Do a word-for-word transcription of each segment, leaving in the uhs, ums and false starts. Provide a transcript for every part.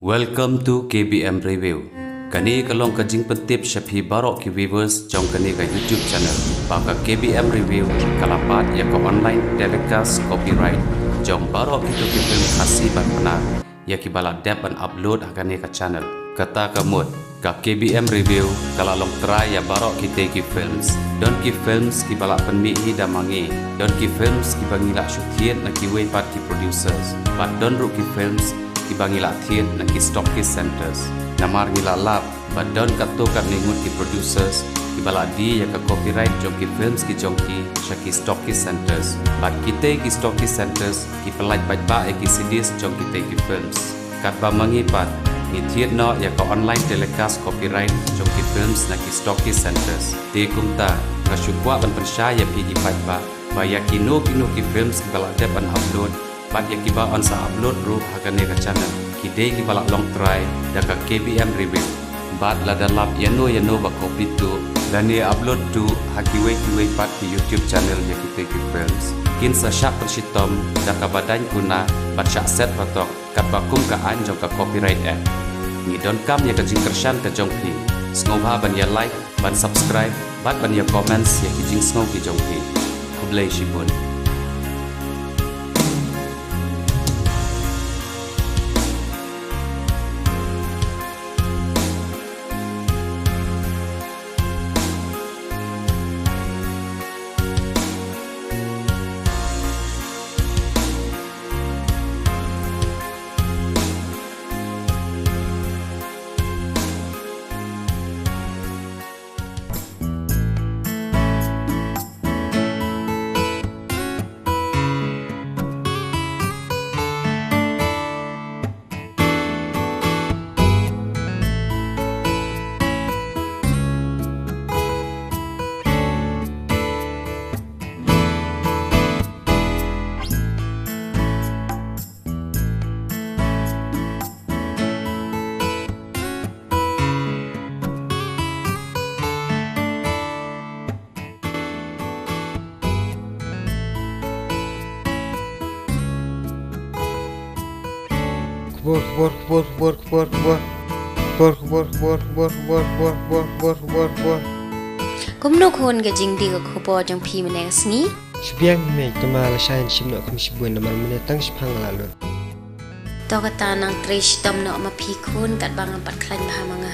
Welcome to K B M Review. Kane ka long ka jingpyntip sha phi baroh ki viewers jong kane ka YouTube channel. Ba ka K B M Review ka la bat ïa ka online telecast copyright jong baroh kito ki film Khasi bad Pnar ïa kiba la dep ban upload ha kane ka channel. Kata ka mut, ka K B M Review ka la long trai ïa baroh kitei ki films. Don ki films kiba la pynmih hi da ma ngi. Don ki films kiba ngi la shu thied na kiwei pat ki producers. Bad don ruh ki films kiba ngi la thied na ki Stockist Centres. Namar ngi la lap ba don katto katne ngut ki producers kiba la die ïa ka copyright jong ki films ki jong ki sha ki Stockist Centres. Bad kitei ki Stockist Centres ki pyllait paidbah ïa ki C Ds jong kitei ki films. Katba ma ngi pat, ngi thied noh ïa ka online telecast copyright jong ki films na ki Stockist Centres. Te kumta, nga shu kwah ban pynshai ïa phi ki paidbah ba ïa kino kino ki films kiba la dep ban upload bad ïa kiba yn sa upload ruh ha kane ka channel, ki dei kiba la long trai da ka K B M Review. Bad lada lap ïano ïano ba copy tuh lane upload tuh ha kiwei kiwei pat ki YouTube channel ïa kitei ki films, kin sa shah pynshitom da kaba daiñ kuna bad shah set patok katba kum ka aiñ jong ka Copyright Act. Ngi donkam ïa ka jingkyrshan ka jong phi. Sngewbha ban ïa like, ban subscribe bad ban ïa comments ïa ki jingsngew ki jong phi. Khublei shibun. Khubor, khubor, khubor, khubor, khubor, khubor. Khubor, khubor, khubor, khubor. Kumno khun ka jingdie ka khubor jong phi mynne ka sngi? Shu biang mei, te ma lashai shim noh kham shibun namar mynne tang shiphang la lut. To kata nang trei shitom noh ma phi khun katba ngam pat khlaiñ bha ma nga.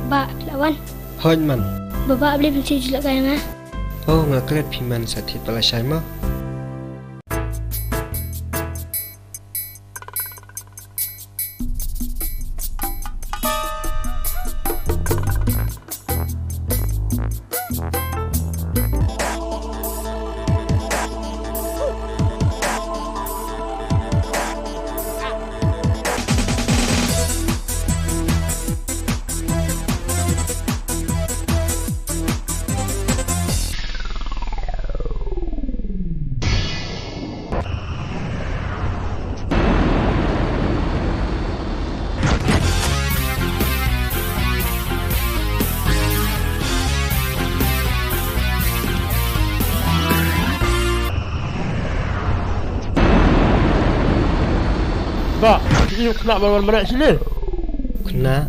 Bah, la wan. Hooid man. Bah, bah, balei phin shu ju lehkai ïa nga? Oh, nga klet phi man, sa thied pat lashai mo. Ba, ïa u khynnah ban wan mareh shane. Khynnah.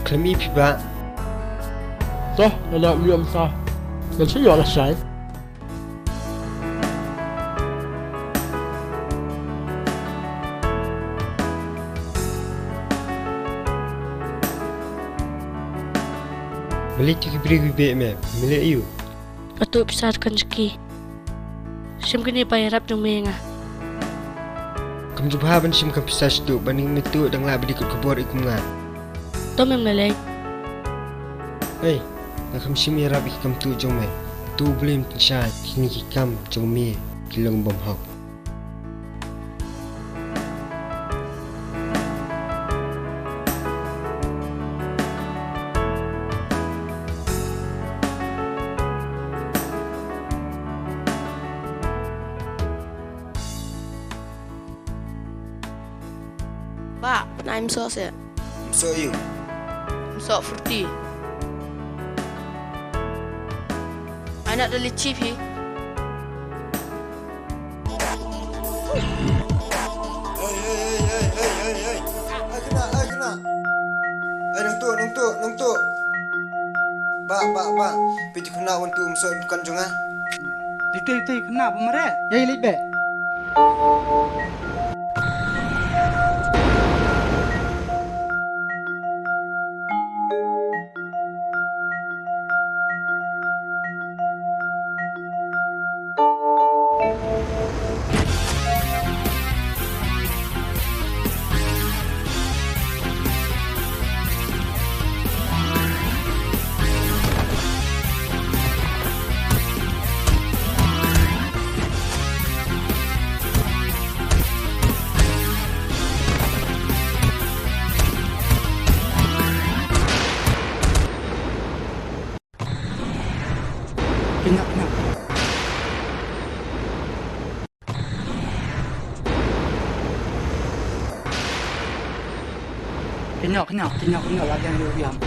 Khlem i phi ba. To, nga la ïoh mynta. Ngan sa ïoh lashai. Balei ki briew ki beh me, me leh aïu? Nga tuh pisa dukan jong ki. Shim kane ba ïarap jong me ïa nga. Kam ju bha ban shim kam pisa shuh, ba ning me tuh dang lah ba dei kot khubor i kum nga. To mem lei lei. Hei, nga kham shim ïarap ïa ki kam tuh jong me. To U Blei un pynshai, kine ki kam jong me ki long bymhok. Bah, nai ym soh se. Ym soh ïu. Ym soh furti. Ai na da li chip hi. Hey, hey, hey, hey, hey, hey, hey. Ai kena, ai kena. Ai nangtu, nangtu, nangtu. Bah, bah, bah. Phi ju kena wan tu ym soh dukan jong nga. Dei te, dei te kena ba mare. Ïa leit be. Kynnoh, kynnoh. Kynnoh, kynnoh, kynnoh, kynnoh, la biang, la biang.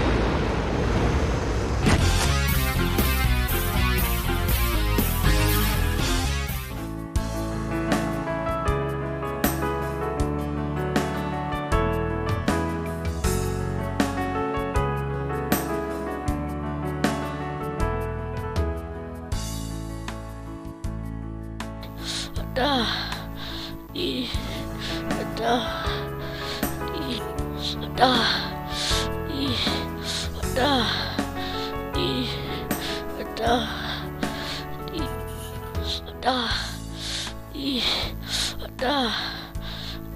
Da. I. Da. I. Da. I. Da. I. Da. I. Da. I. Da.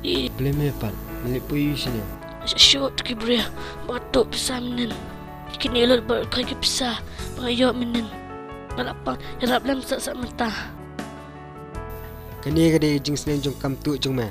I. Blei me pat, me leh poi ïu shane. Shu, shu, to ki briew, ba to pisa mynnin. Kine lut ba ka ki pisa, ba nga ïoh mynnin. Nga la pang, ïarap lem sah sah mynta. Kane ka dei ka jingsneng jong ka kamtuh jong me.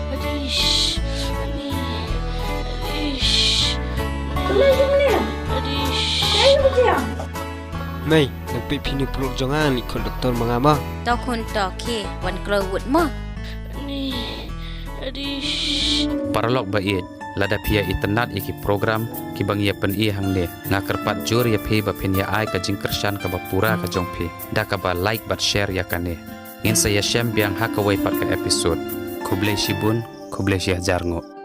Adish. Ani. Adish. Ani. Adish. Mei, nang peit phi ne pyrthei jong nga, ngi khot doktor ma nga ma. To khun to khie, wan kloi wut mo. Ani. Adish. Paralok ba ïeit, lada phi ïa itynnad ïa ki program kiba ngi ïa pyni hangne, nga kyrpad jur ïa phi ba phin ïa ai ka jingkyrshan kaba pura ka jong phi da kaba like bad share ïa kane. Ngin sa ïashem biang ha kawei pat ka episode. Khublei shibun, khublei shihajar nguh.